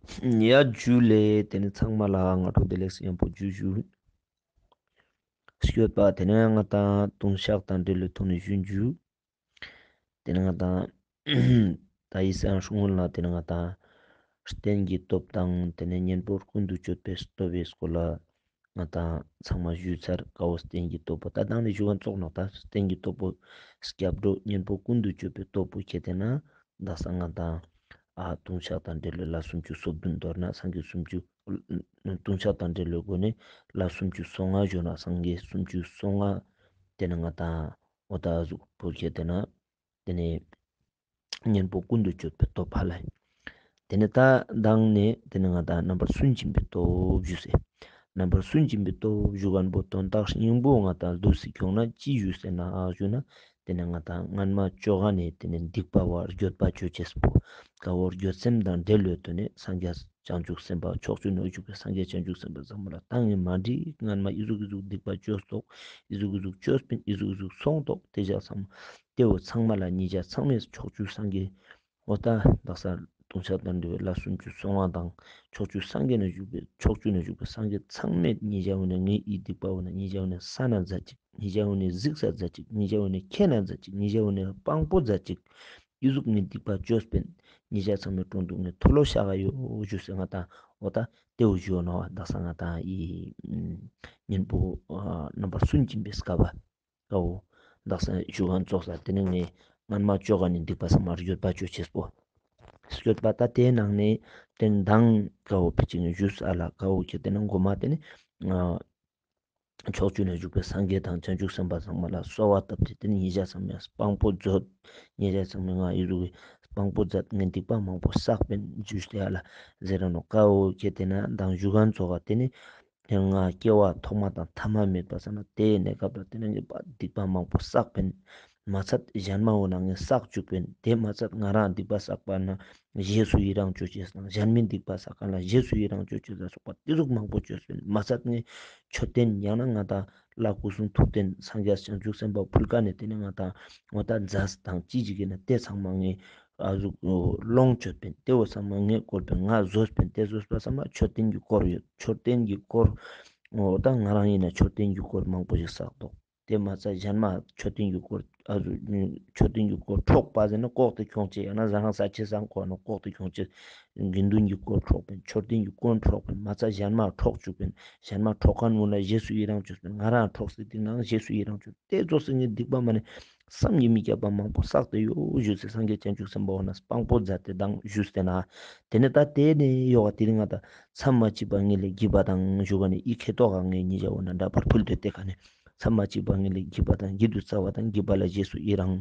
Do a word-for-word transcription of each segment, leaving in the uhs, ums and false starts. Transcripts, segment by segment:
ཡ་ཇུ་ལེ། དེ་ནས་ཚང་མ་ལ་སྔ་དྲོ་བདེ་ལེགས་ཡང་པོ་ཇུ་ཞུ། སྐྱོད་པ་དེ་ནས་ང་དང་ལྟུང་བཤགས་དང་འབྲེལ་བའི་ཐོག་ནས་ཞུ་ཇུ། དེ་ནས་ང་དང་ད་ཡི་སང་སྲུང་ལ་དེ་ནས་ང་དང་རྟེན་གྱི་སྟོབས་དང་དེ་ནས་གཉེན་པོ་ཀུན་ཏུ་སྤྱོད་པའི་སྟོབས་པའི་སྐོར་ལ་ང་དང་ཚང་མ་ཞུས་ཚར། ཀ་བོ་རྟེན་གྱི་སྟོབས་པོ། ད་དང་ནས་ཞུ་གན་ཙོག་ནོག་ད་རྟེན་གྱི་སྟོབས་པོ། སྐྱབས་འགྲོ་གཉེན་པོ་ཀུན་ཏུ་སྤྱོད་པའི་སྟོབས་པོ་ཁྱེད་དེ་ན་ད་སང་ང་དང་ཨ་ལྟུང་བཤགས་དང་འབྲེལ་བའི་ལྷ་སུམ་ཅུ་སོ་བདུན། མདོར་ན་སངས་རྒྱས་སུམ་ཅུ། ལྟུང་བཤགས་དང་འབྲེལ་བའི་སྒོ་ནས་ལྷ་སུམ་ཅུ་སོ་ལྔ་ཞུ་ན་སངས་རྒྱས་སུམ་ཅུ་སོ་ལྔ། དེ་ནས་ང་དང་འོ་ད་གཟུགས་པོ་ཁྱེད་དེ་ན། དེ་ནས་གཉེན་པོ་ཀུན་ཏུ་སྤྱོད་པའི་སྟོབས་ཕ་ལ། དེ་ནས་ད་དང་ནས་དེ་ནས་ང་དང་རྣམ་པར་སུན་འབྱིན་པའི་སྟོབས་ཞུས་སེ། རྣམ་པར་སུན་འབྱིན་པའི་སྟོབས་ཞུ་གན་པོ་དོན་དག་སྙིང་པོ་ང་དང་ལུས་སི་ཁྱོང་ན་ཅི་ཞུས་སེ་ན་ཨ་ཞུ་ན། དེ་ནས་ང་དང་སྔན་མ་བཅོ་ག་ནས་དེ་ནས་སྡིག་པ་བ་འགྱོད་པ་ཅོ་ཅེས་པོ། ཀ་བོ་འགྱོད་སེམས་དང་འབྲེལ་ལོས་དོ་ནས་སངས་རྒྱས་བྱང་ཆུབ་སེམས་དཔའ་ཕྱོགས་བཅུ་ན་བཞུགས་པའི་སངས་རྒྱས་བྱང་ཆུབ་སེམས་དཔའ་ཚང་མ་ལ་ད་ངས་མ་འགྲིག་སྔན་མ་ཨི་ཟུག་ཨི་ཟུག་སྡིག་པ་ཅོས་ཏོག་ཨི་ཟུག་ཨི་ཟུག་ཅོས་པིན་ཨི་ཟུག་ཨི་ཟུག་སོང་ཏོག་དེ་བཞག་ཚང་མ། དེ་བོ་ཚང་མ་ལ་ཉེ་ཆར་ཚང་མས་ཕྱོགས་བཅུའི་སངས་རྒྱས། འོ་ད་དག་ས་ལྟུང་བཤགས་དང་འབྲེལ་བའི་ལྷ་སུམ་ཅུ་སོ་ལྔ་དང་ཕྱོགས་བཅུའི་སངས་རྒྱས་ན་བཞུགས་པའི་ཕྱོགས་བཅུ་ན་བཞུགས་པའི་སངས་རྒྱས་ཚང་མས་ཉེ་ཆར་འོ་ན་ངའི་ཨི་སྡིག་པ་འོ་ན་ཉེ་ཆར་འོ་ན་ས་ན་ཛ་ཅིག་ཉེ་ཆར་འོ་ན་གཟིགས་ས་ཛ་ཅིག་ཉེ་ཆར་འོ་ན་ཁྱེད་ན་ཛ་ཅིག་ཉེ་ཆར་འོ་ན་སྤང་པོ་ཛ་ཅིག་ཨི་ཟུག་ངའི་སྡིག་པ་ཅོས་པིན། ཉེ་ཆར་ཚང་མའི་དྲུང་དུ་ངས་མཐོལ་ལོ་བཤགས་ག་ཡོད་ཞུས་སེ་ང་དང་འོ་ད་དེ་བོ་ཞུ་ནོ་དག་ས་ང་དང་ཨི་གཉེན་པོ་རྣམ་པར་སུན་འབྱིན་པའི་སྐབས། ཀ་བོ། དག་ས་ཞུ་གན་ཙོག་ས་དེ་ནས་ངས་སྔན་མ་བཅོ་ག་ནས་སྡིག་པ་ཚང་མ་འགྱོད་པ་ཅོ་ཅེས་པོ། སྐྱོད་པ་ད་དེའི་ནང་ནས་དེ་ནས་མདང་ཀ་བོ་ཕི་ཅིག་ནས་ཞུས་ཨ་ལ་ཀ་བོ་ཁྱེད་དེ་ནས་མགོ་མ་དེ་ནས་ཕྱོགས་བཅུ་ན་བཞུགས་པའི་སངས་རྒྱས་དང་བྱང་ཆུབ་སེམས་དཔའ་ཚང་མ་ལ་གསོལ་བ་བཏབ་སྟེ་དེ་ནས་ཉེ་ཆར་ཚང་མས་སྤང་པོ་མཛོད། ཉེ་ཆར་ཚང་མས་ང་ཨི་ཟུག་གི་སྤང་པོ་མཛད། ངས་སྡིག་པ་མང་པོ་བསགས་པིན་ཞུས་ཏེ་ཨ་ལ་ཟེར་ར་ནོ། ཀ་བོ་ཁྱེད་དེ་ནས་མདང་ཞུ་གན་ཙོག་ག་དེ་ནས། དེ་ང་སྐྱེ་བ་ཐོག་མ་དང་ཐ་མ་མེད་པ་ས་ན་དེའི་གནས་སྐབས་ལ་དེ་ནས་ངས་པ་སྡིག་པ་མང་པོ་བསགས་པིན། མ་ཚད་གཞན་མ་འོ་ན་ངས་བསགས་བཅུག་པིན། དེ་མ་ཚད་ང་རང་སྡིག་པ་བསགས་པ་ན་རྗེས་སུ་ཡི་རང་ཅོ་ཅེས་དང་གཞན་མིན་སྡིག་པ་བསགས་ག་ལ་རྗེས་སུ་ཡི་རང་ཅོ་ཅེས་ལ་སོགས་པ་དེ་ཟུག་མང་པོ་ཅོས་པིན། མ་ཚད་ངས་མཆོད་རྟེན་ཡང་ན་ང་དང་ལྷ་སྐུ་གསུང་ཐུགས་རྟེན་སངས་རྒྱས་བྱང་ཆུབ་སེམས་དཔའ་ཕུལ་ཀ་ནས་དེ་ནས་ང་དང་འོ་ད་མཛད་དང་ཅི་ཅིག་ཡིན་ན་དེ་ཚང་མ་ངས་ཨ་ཟུག་ལོངས་སྤྱོད་པིན། དེ་བོ་ཚང་མ་ངས་བཀོལ་པིན། ང་བཟོས་པིན། དེ་བཟོས་པ་ཚང་མ་མཆོད་རྟེན་གྱི་སྐོར་ཡོད། མཆོད་རྟེན་གྱི་སྐོར། འོ་ད་ང་རང་ཡིན་ན་མཆོད་རྟེན་གྱི་སྐོར་མང་པོ་ཞིག་བསགས་འདུག་དེ་མ་ཚད་གཞན་མ་མཆོད་རྟེན་གྱི་སྐོར་ཨ་ཟུག་མཆོད་རྟེན་གྱི་སྐོར་འཕྲོག་པ་ཟེར་ན་ལྐོག་ཏུ་ཁྱོང་ཅེས་ཡང་ན་ཟ་ཧང་ས་ཆེ་སང་ཁོ་ན་ལྐོག་ཏུ་ཁྱོང་ཅེས། དགེ་འདུན་གྱི་སྐོར་འཕྲོག་པིན། མཆོད་རྟེན་གྱི་སྐོར་འཕྲོག་པིན། མ་ཚད་གཞན་མ་འཕྲོག་བཅུག་པིན། གཞན་མ་འཕྲོག་མཁན་འོ་ན་རྗེས་སུ་ཡི་རང་བཅོས་པིན། ང་རང་འཕྲོག་སྲིད་དེ་ནང་རྗེས་སུ་ཡི་རང་བཅོས། དེ་ཚོ་སེ་ངའི་སྡིག་པ་མ་ནི་བསམ་གྱིས་མི་ཁྱབ་པ་མང་པོ་བསགས་ཏེ་ཡོད་ཞུས་སེ་སངས་རྒྱས་བྱང་ཆུབ་སེམས་དཔའ་འོ་ན་སྤང་པོ་མཛད་དེ་དང་ཞུས་ཏེ་ན། དེ་ནས་ད་དེ་ནས་ཡོག་དེ་རིང་ང་ད་མཚམས་མ་གཅིག་པ་ངེད་ལས་བགྱིས་པ་དང་ཞུ་ག་ནས་ཨི་ཁེ་ཏོག་ག་ངེད་གཉིས་ཀྱ་འོ་ན་འདྲ་པར་ཕུལ་དོད་དེ་ག་ནས་མཚམས་མ་གཅིག་པ་ངེད་ལས་བགྱིས་པ་དང་བགྱིད་དུ་སྩལ་བ་དང་བགྱིས་པ་ལ་རྗེས་སུ་ཡི་རང་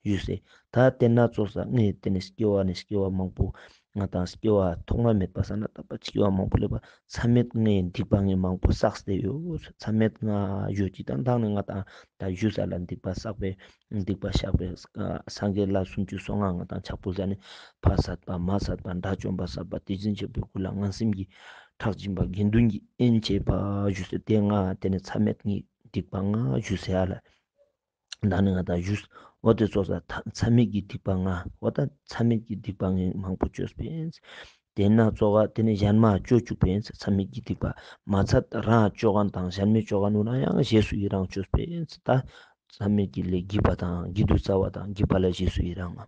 ཞུས་སེ། ད་དེ་ན་ཚོགས་ས་ངས་དེ་ནས་སྐྱེ་བ་ནས་སྐྱེ་བ་མང་པོ། ང་དང་སྐྱེ་བ་ཐོག་མ་མེད་པ་ས་ན་ད་པ་སྐྱེ་བ་མང་པོ་ལས་པ་མཚམས་མེད་ངའི་སྡིག་པ་ངས་མང་པོ་བསགས་ཏེ་ཡོད། མཚམས་མེད་ང་ཡོད་ཀྱི་དང་དང་ནི་ང་དང་ད་ཞུ་ས་ལ་སྡིག་པ་བསགས་པའི་སྡིག་པ་བཤགས་པའི་སངས་རྒྱས་ལ་སུམ་ཅུ་སོ་ལྔ་ང་དང་ཕྱག་པོ་ཟ་ནི་ཕ་སད་པ་མ་སད་པ་དགྲ་བཅོམ་པ་སད་པ་དེ་བཞིན་གཤེགས་པའི་སྐུ་ལ་ངན་སེམས་ཀྱི་ཁྲག་སྦྱིན་པ་དགེ་འདུན་གྱི་དབྱེན་བྱེད་པ་ཞུ་ས་དེ་ང་དེ་ནི་མཚམས་མེད་ངའི་སྡིག་པ་ང་ཞུ་ས་ཡ་ལ། ད་ནི་ང་དང་ཞུས། འོ་དེ་ཚོ་ས་མཚམས་མེད་ཀྱི་སྡིག་པ་ང་འོ་ད་མཚམས་མེད་ཀྱི་སྡིག་པ་ངས་མང་པོ་བཅོས་པས། དེ་ན་ཚོགས་ཀ་དེ་ནི་གཞན་མ་བཅོ་བཅུག་པས་མཚམས་མེད་ཀྱི་སྡིག་པ། མ་ཚད་རང་བཅོ་ག་དང་གཞན་མི་བཅོ་ག་ནུ་ན་ཡང་རྗེས་སུ་ཡི་རང་བཅོས་པས་ད། མཚམས་མེད་ཀྱི་ལས་བགྱིས་པ་དང་བགྱིད་དུ་སྩལ་བ་དང་བགྱིས་པ་ལ་རྗེས་སུ་ཡི་རང་ང་།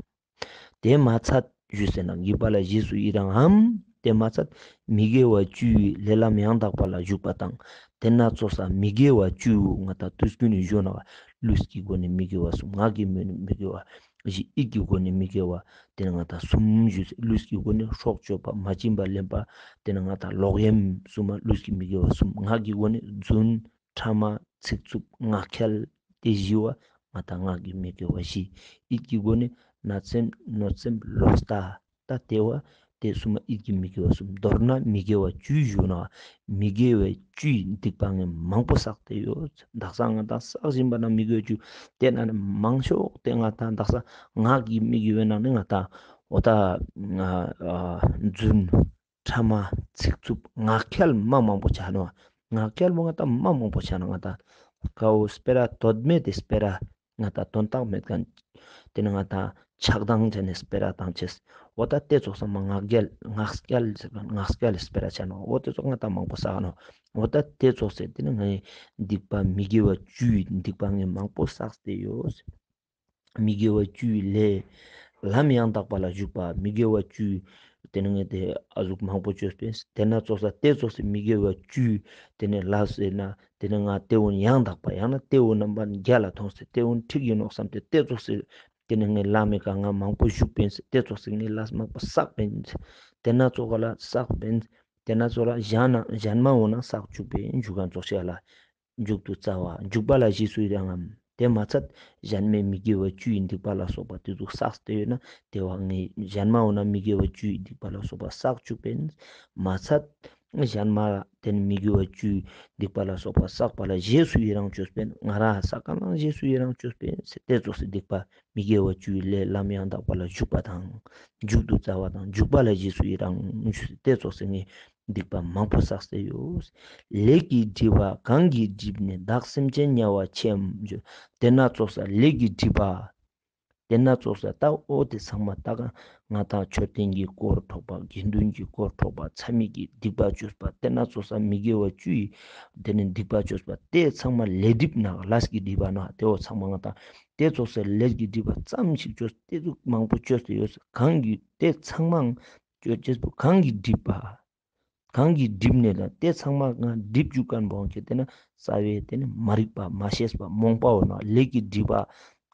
དེ་མ་ཚད་ཞུས་ཟེར་ན་བགྱིས་པ་ལ་རྗེས་སུ་ཡི་རང་ངམ། དེ་མ་ཚད་མི་དགེ་བ་བཅུའི་ལས་ལམ་ཡང་དག་པ་ལ་ཞུགས་པ་དང་། དེ་ན་ཚོགས་ས་མི་དགེ་བ་བཅུ་ང་དང་དུས་ཀུན་ནས་བཞོ་ན་བ། ལུས་ཀྱི་སྒོ་ནས་མི་དགེ་བ་གསུམ། ངག་གི་མི་མི་དགེ་བ་བཞི། ཡིད་ཀྱི་སྒོ་ནས་མི་དགེ་བ་དེ་ནི་ང་དང་གསུམ་ཞུས་ཟེར། ལུས་ཀྱི་སྒོ་ནས་སྲོག་གཅོད་པ་མ་བྱིན་པ་ལེན་པ་དེ་ནི་ང་དང་ལོག་གཡེམ་གསུམ་མ་ལུས་ཀྱི་མི་དགེ་བ་གསུམ། ངག་གི་སྒོ་ནས་རྫུན། ཕྲ་མ། ཚིག་རྩུབ། ངག་འཁྱལ། དེ་བཞི་བ་ང་དང་ངག་གི་མི་དགེ་བ་བཞི། ཡིད་ཀྱི་སྒོ་ནས་བརྣབ་སེམས་གནོད་སེམས་ལོག་ལྟ། ད་དེ་བ་དེ་གསུམ་ཡིད་ཀྱི་མི་དགེ་བ་གསུམ། མདོར་ན་མི་དགེ་བ་བཅུའི་ཞུ་ན་མི་དགེ་བའི་བཅུའི་སྡིག་པ་ངས་མང་པོ་བསགས་ཏེ་ཡོད། དག་ས་ང་དང་བསགས་བཞིན་པ་ན་མི་དགེ་བ་བཅུ་དེ་ན་ནི་མང་ཤོས་དེ་ང་དང་དག་ས་ངག་གི་མི་དགེ་བའི་ནང་ནས་ང་དང་འོ་ད་རྫུན། ཕྲ་མ། ཚིག་རྩུབ། ངག་འཁྱལ་མ་མང་པོ་ཆགས་ནོ། ངག་འཁྱལ་མོ་ང་དང་མ་མང་པོ་ཆགས་ན་ང་དང་ཀའོ་སྤེ་ར་དོད་མེད་དེ་སྤེ་ར་ང་དང་དོན་དག་མེད་མཁན། དེ་ནི་ང་དང་ཆགས་སྡང་བྱས་ནས་སྤེ་ར་བཏང་ཆེས། འོ་ད་དེ་ཚོགས་ས་མ་ངག་རྒྱལ་ངག་སྐྱལ་ཟེར་ག་ངག་སྐྱལ་སྤེ་ར་ཆ་ནོ། འོ་དེ་ཚོགས་ང་ད་མང་པོ་བསགས་ནོ། འོ་ད་དེ་ཚོགས་སེ་དེ་ནི་ངའི་སྡིག་པ་མི་དགེ་བ་བཅུའི་སྡིག་པ་ངས་མང་པོ་བསགས་ཏེ་ཡོད། མི་དགེ་བ་བཅུའི་ལས། ལམ་ཡང་དག་པ་ལ་ཞུགས་པ། མི་དགེ་བ་བཅུའི་དེ་ནི་ངས་དེ་ཨ་ཟུག་མང་པོ་བཅོས་པས། དེ་ན་ཚོགས་ས་དེ་ཚོགས་སེ་མི་དགེ་བ་བཅུའི་དེ་ནི་ལ་ཟེར་ན་དེ་ནི་ང་དེ་འོན་ཡང་དག་པ་ཡང་ན་དེ་འོན་རྣམ་པ་བརྒྱ་ལ་མཐོང་སེ་དེ་འོན་ཁྲིག་ཡིན་ནོག་བསམ་སྟེ་དེ་ཚོགས་སེ་དེ་ནི་ངས་ལ་མི་ཀ་ང་མང་པོ་ཞུགས་པས། དེ་ཚོགས་སེ་ངས་ལ་མང་པོ་བསགས་པས། དེ་ན་ཚོགས་ལ་བསགས་པས། དེ་ན་ཚོགས་ལ་གཞན་ན་གཞན་མ་འོ་ན་བསགས་བཅུག་པས་འཇུག་ག་ཚོགས་ཤ་ལ། མཇུག་ཏུ་རྩ་བ། འཇུག་པ་ལ་རྗེས་སུ་ཡི་རང་ངམ། དེ་མ་ཚད་གཞན་མའི་མི་དགེ་བ་བཅུ་ཡི་སྡིག་པ་ལ་སོགས་པ་དེ་ཚོ་བསགས་ཏེ་ཡོད་ན་དེ་བ་ངས་གཞན་མ་འོ་ན་མི་དགེ་བ་བཅུ་ཡི་སྡིག་པ་ལ་སོགས་པ་བསགས་བཅུག་པས། མ་ཚད་གཞན་མ་དེ་ནི་མི་དགེ་བ་བཅུ་ཡི་སྡིག་པ་ལ་སོགས་པ་བསགས་པ་ལ་རྗེས་སུ་ཡི་རང་བཅོས་པས། ང་རང་བསགས་ག་ལ་རྗེས་སུ་ཡི་རང་བཅོས་པས་ཟེར་དེ་ཚོགས་སེ་སྡིག་པ་མི་དགེ་བ་བཅུ་ཡི་ལས་ལམ་ཡང་དག་པ་ལ་ཞུགས་པ་དང་། མཇུག་ཏུ་རྩ་བ་དང་འཇུག་པ་ལ་རྗེས་སུ་ཡི་རང་ཞུས་སེ་དེ་ཚོགས་སེ་ངས་སྡིག་པ་མང་པོ་བསགས་ཏེ་ཡོད། ལས་ཀྱི་སྒྲིབ་པ་གང་གིས་བསྒྲིབས་ནས་བདག་སེམས་ཅན་དམྱལ་བ་ཆེའམ། དེ་ན་ཚོགས་ས་ལས་ཀྱི་སྒྲིབ་པ། དེ་ན་ཚོགས་ས་ད་འོ་དེ་ཚང་མ་ད་ག་ང་དང་མཆོད་རྟེན་གྱི་དཀོར་འཕྲོག་པ་དགེ་འདུན་གྱི་དཀོར་འཕྲོག་པ་ཚད་མེད་ཀྱི་སྡིག་པ་བཅོས་པ་དེ་ན་ཚོགས་ས་མི་དགེ་བ་བཅུ་ཡི་དེ་ནི་སྡིག་པ་བཅོས་པ་དེ་ཚང་མ་ལས་སྒྲིབ་ན་ལས་ཀྱི་སྒྲིབ་པ་ན་དེ་འོ་ཚང་མ་ང་དང་དེ་ཚོགས་ས་ལས་ཀྱི་སྒྲིབ་པ་ཙམ་ཞིག་བཅོས་དེ་ཚོ་མང་པོ་བཅོས་ཏེ་ཡོད་གང་གིས་དེ་ཚང་མ་བཅོས་བཅོས་པོ་གང་གིས་བསྒྲིབས་པ། གང་གིས་བསྒྲིབས་ནས་ལ་དེ་ཚང་མ་ང་བསྒྲིབས་བཅུག་མཁན་པོ་གི་དེ་ནི་རྩ་བའི་དེ་ནི་མ་རིག་པ་མ་ཤེས་པ་རྨོངས་པའོ་ན་ལས་ཀྱི་སྒྲིབ་པ་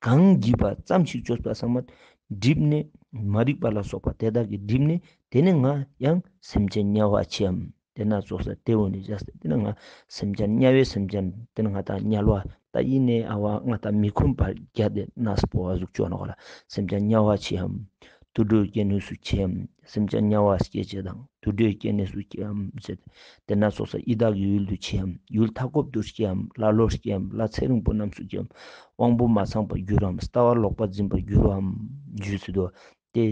གང་བགྱིས་པ་ཙམ་ཞིག་བཅོས་པ་ཚང་མ་བསྒྲིབས་ནས་མ་རིག་པ་ལ་སོགས་པ་དེ་དག་གིས་བསྒྲིབས་ནས་དེ་ནི་ང་ཡང་སེམས་ཅན་དམྱལ་བ་ཆེའམ། དེ་ན་ཚོགས་ས་དེ་འོ་ནི་བཞག་སྟེ་དེ་ནི་ང་སེམས་ཅན་དམྱལ་བའི་སེམས་ཅན་དེ་ནི་ང་དང་དམྱལ་བ་ད་ཡིན་ནས་ཨ་བ་ང་དང་མི་ཁོམ་པར་རྒྱ་དེ་ན་སྤོ་བ་ཟུག་ཅོ་ནོ་ག་ལ་སེམས་ཅན་དམྱལ་བ་ཆེའམ། དུད་འགྲོའི་སྐྱེ་གནས་སུ་སྐྱེའམ། སེམས་ཅན་དམྱལ་བ་སྐྱེ་བྱེད་དང་དུད་འགྲོའི་སྐྱེ་གནས་སུ་སྐྱེའམ་ཟེར། དེ་ན་ཚོགས་ས་ཡི་དྭགས་ཀྱི་ཡུལ་དུ་སྐྱེའམ། ཡུལ་མཐའ་འཁོབ་ཏུ་སྐྱེའམ། ཀླ་ཀློར་སྐྱེའམ། ལྷ་ཚེ་རིང་པོ་རྣམས་སུ་སྐྱེའམ། དབང་པོ་མ་ཚང་བར་འགྱུར་རམ། ལྟ་བ་ལོག་པར་འཛིན་པར་འགྱུར་རམ། ཞུས་སུ་དོ། དེ་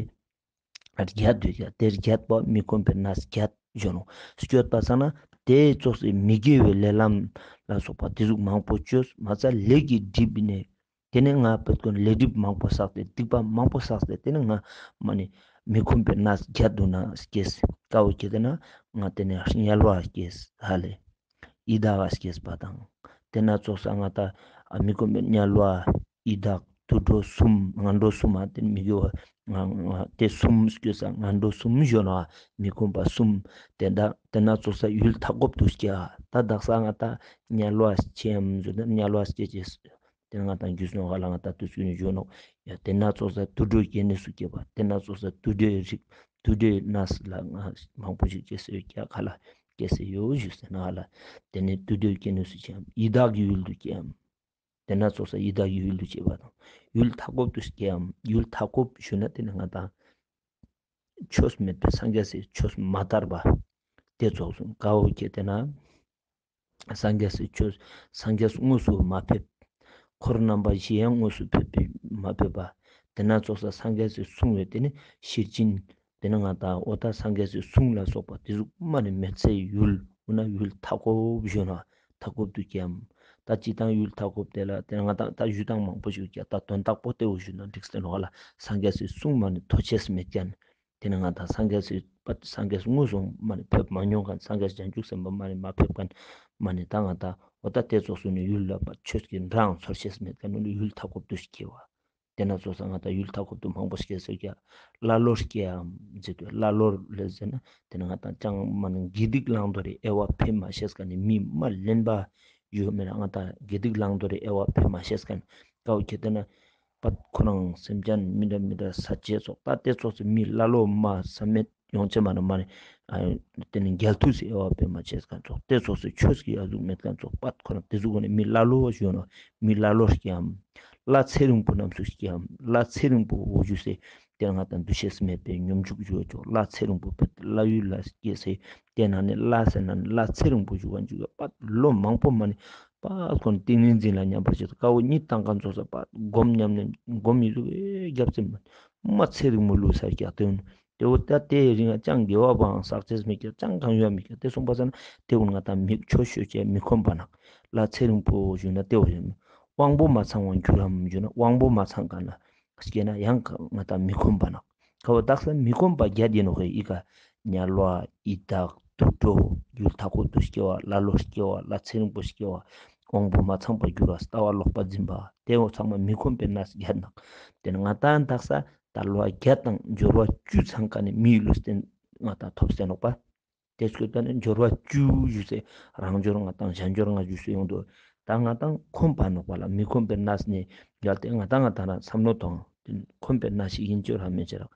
རྒྱ་དུས་ཀྱང་དེ་རྒྱ་པ་མི་ཁོམ་པའི་གནས་རྒྱ་བརྗོད་ནོ། སྐྱོད་པ་ས་ན་དེ་ཚོགས་སེ་མི་དགེ་བའི་ལས་ལམ་ལ་སོགས་པ་དེ་ཟུག་མང་པོ་བཅོས་མ་ཚད་ལས་ཀྱི་སྒྲིབ་ནས། དེ་ནས་ང་བོད་ཀུན་ལས་སྒྲིབ་མང་པོ་བསགས་ཏེ་སྡིག་པ་མང་པོ་བསགས་ཏེ་དེ་ནས་ང་མ་ནི་མི་ཁོམ་པའི་གནས་རྒྱ་དུ་ན་སྐྱེས་དཀའ་བོ་སྐྱེ་དེ་ན་ང་དེ་ནས་དམྱལ་བ་སྐྱེས་ཧ་ལས་ཡི་དྭགས་སྐྱེས་པ་དང་དེ་ན་ཚོགས་ས་ང་ད་མི་ཁོམ་པའི་དམྱལ་བ་ཡི་དྭགས་དུད་འགྲོ་གསུམ་ངན་འགྲོ་གསུམ་ཨ་དེ་མི་དགེ་བ་དེ་གསུམ་སྐྱེས་ས་ངན་འགྲོ་གསུམ་ཞོན་ན་མི་ཁོམ་པ་གསུམ་དེ་ད་དེ་ན་ཚོགས་ས་ཡུལ་མཐའ་འཁོབ་ཏུ་སྐྱེ་ད་དག་ས་ང་ད་དམྱལ་བ་སྐྱེའམ་ཟེར་ན་དམྱལ་བ་སྐྱེ་ཅེས། དེ་ང་དང་རྒྱུས་ནོ་ཧ་ལ་ང་ད་དུས་ཚོད་ནས་བརྗོད་ནོ། ཡ་དེ་ན་ཚོགས་ས་དུད་འགྲོའི་སྐྱེ་གནས་སུ་སྐྱེ་བ། དེ་ན་ཚོགས་ས་དུད་འགྲོའི་རིགས་དུད་འགྲོའི་གནས་ལ་ང་མང་པོ་ཞིག་སྐྱེ་སྲིད་ཡོད་ཀྱ་ཁ་ལ་སྐྱེ་སྲིད་ཡོད་ཞུ་ཟེར་ན་ཧ་ལ། དེ་ནས་དུད་འགྲོའི་སྐྱེ་གནས་སུ་སྐྱེའམ། ཡི་དྭགས་ཀྱི་ཡུལ་དུ་སྐྱེའམ། དེ་ན་ཚོགས་ས་ཡི་དྭགས་ཀྱི་ཡུལ་དུ་སྐྱེ་བ་དང་། ཡུལ་མཐའ་འཁོབ་ཏུ་སྐྱེའམ། ཡུལ་མཐའ་འཁོབ་ཞུ་ན་དེ་ནི་ང་དང་ཆོས་མེད་པའི་སངས་རྒྱས་སི་ཆོས་མ་དར་བ་དེ་ཚོགས་སུ་དཀའ་བོ་སྐྱེ་དེ་ན། སངས་རྒྱས་སི་ཆོས་སངས་རྒྱས་དངོས་སུ་མ་ཕེབས། འཁོར་རྣམ་པ་བཞི་ཡང་དངོས་སུ་ཕེབས་པའི་མ་ཕེབས་པ། དེ་ན་ཚོགས་ས་སངས་རྒྱས་སི་གསུང་བའི་དེ་ནི་ཤེར་ཕྱིན། དེ་ནི་ང་དང་འོ་ད་སངས་རྒྱས་སི་གསུང་ལ་སོགས་པ་དེ་ཟུག་མ་ནི་མེད་ཚེ་ཡུལ་འོ་ན་ཡུལ་མཐའ་འཁོབ་བཞོན་ན་མཐའ་འཁོབ་ཏུ་སྐྱེའམ། ད་སྤྱི་དང་ཡུལ་མཐའ་འཁོབ་དེ་ལ་དེ་ནི་ང་དང་ད་ཡུལ་དང་མང་པོ་ཞིག་ཀྱང་ད་དོན་དག་པོ་དེ་འོ་ཞུ་ན་འགྲིག་སྟེ་ནོ་ཧ་ལ་སངས་རྒྱས་སི་གསུང་མ་ནི་ཐོ་ཆེས་མེད་ཀྱང་། དེ་ནི་ང་དང་སངས་རྒྱས་སི་པ་སངས་རྒྱས་དངོས་སུ་མ་ནི་ཕེབས་མ་མྱོང་མཁན་སངས་རྒྱས་བྱང་ཆུབ་སེམས་དཔའ་མ་ནི་མ་ཕེབས་མཁན་མ་ནི་ད་ང་དང་འོ་ད་དེ་ཚོགས་སུ་ནི་ཡུལ་ལ་པ་ཆོས་ཀྱི་འབྲང་ཚོར་ཤེས་མེད་མཁན་ནི་ཡུལ་མཐའ་འཁོབ་ཏུ་སྐྱེ་བ། དེ་ན་ཚོགས་ས་ང་དང་ཡུལ་མཐའ་འཁོབ་ཏུ་མང་པོ་སྐྱེ་ཟེར་ཀྱང་ཀླ་ཀློར་སྐྱེའམ་ཟེར་དུས་ཀླ་ཀློར་ལས་ཟེར་ན་དེ་ནི་ང་དང་ཅང་མ་ནི་དགེ་སྡིག་བླང་དོར་རི་དབྱེ་བ་ཕེ་མ་ཤེས་མཁན་ནི་མི་མ་ལེན་པ་ཡོད་མེད་ན་ང་དང་དགེ་སྡིག་བླང་དོར་རི་དབྱེ་བ་ཕེ་མ་ཤེས་མཁན་དཀའ་བོ་སྐྱེ་དེ་ན། པ་ཁོ་རང་སེམས་ཅན་མི་འདྲ་མི་འདྲ་ས་བཅད་སོགས་ད་དེ་ཚོགས་སུ་མི་ཀླ་ཀློ་མ་བསམ་མེད་ཡོང་ཆེ་མ་ན་མ་ནི། དེ་ནི་རྒྱལ་ཐུགས་སུ་དབྱེ་བ་ཕེ་མ་ཤེས་མཁན་ཚོགས་དེ་ཚོགས་སུ་ཆོས་ཀྱི་ཡ་གཟུགས་མེད་མཁན་ཚོགས་པ་ཁོ་རང་དེ་ཟུག་གོ་ནི་མི་ཀླ་ཀློ་བ་ཞུ་ནོ། མི་ཀླ་ཀློ་སྐྱེའམ། ལྷ་ཚེ་རིང་པོ་རྣམས་སུ་སྐྱེའམ། ལྷ་ཚེ་རིང་པོ་འོ་ཞུ་སེ་དེ་ང་དང་འདུ་ཤེས་མེད་པའི་སྙོམས་འཇུག་ཞུ་བ་ཅོག་ལྷ་ཚེ་རིང་པོ་བེད་ཀླ་ཡུལ་ལ་སྐྱེས་སེ་དེ་ན་ནི་ལྷ་ཟེར་ན་ནི་ལྷ་ཚེ་རིང་པོ་ཞུ་བ་འཇུག་པ་ལོ་མང་པོ་མ་ནི། པ་ཁོ་ནི་ཏིང་ངེ་འཛིན་ལ་མཉམ་པར་བྱེད་དཀའ་བོ་གཉིད་བཏང་མཁན་ཚོགས་ས་པ་སྒོམ་ཉམས་ནས་སྒོམ་ཡི་ཟུག་ཨེ་རྒྱབ་ཙེ་མ་མ་ཚེ་རིང་མོ་ལུས་ས་རྒྱག་དེ་འོན་དེ་འོ་ད་དེ་རིང་ཅང་དགེ་བ་བང་བསགས་ཆེས་མི་རྒྱག་ཅང་གང་ཡོད་མི་རྒྱག་དེ་སོང་པ་ས་ན་དེ་འོ་ང་དང་མིག་ཆོས་ཤོད་ཅེས་མི་ཁོམ་པ་ན་ལ་ཚེ་རིང་པོ་ཞུ་ན་དེ་འོ་ཞུ་ན་དབང་པོ་མ་ཚང་བ་འགྱུར་རམ་ཞུ་ན་དབང་པོ་མ་ཚང་ག་ན་སྐྱེ་ན་ཡང་ང་དང་མི་ཁོམ་པ་ན། ད་བ་དག་ས་མི་ཁོམ་པ་བརྒྱད་ཡིན་ནོ་ཧེ། ཨི་ཀ་དམྱལ་བ། ཡི་དྭགས། དུད་འགྲོ། ཡུལ་མཐའ་འཁོབ་ཏུ་སྐྱེ་བ། ཀླ་ཀློར་སྐྱེ་བ། ཀླ་ཚེ་རིང་པོ་སྐྱེ་བ། དབང་པོ་མ་ཚང་པར་འགྱུར་བ། ལྟ་བ་ལོག་པ་འཛིན་པ། དེ་འོ་ཚང་མ་མི་ཁོམ་པའི་གནས་བརྒྱད་ནང་། དེ་ནི་ང་ཏང་དག་ས་དལ་བ་བརྒྱད་དང་འབྱོར་བ་བཅུ་ཚང་ཀ་ནས་མིའི་ལུས་རྟེན་ང་ཏང་ཐོབ་སྟེ་ནོག་པ། དེ་སྐོར་ད་ནི་འབྱོར་བ་བཅུ་ཞུ་སེ། རང་འབྱོར་ལྔ་དང་གཞན་འབྱོར་ལྔ་ཞུ་སེ་ཡོང་དུ། ད་ང་ཏང་ཁོམ་པ་ནོག་པ་ལ། མི་ཁོམ་པའི་གནས་ནས་བརྒྱལ་ཏེ་ང་ཏང་ང་ཏང་རང་བསམ་བློ་ཐོང་། ཁོམ་པའི་གནས་ཤིག་ཡིན་ཅོ་ར་མེད་ཅེ་རག་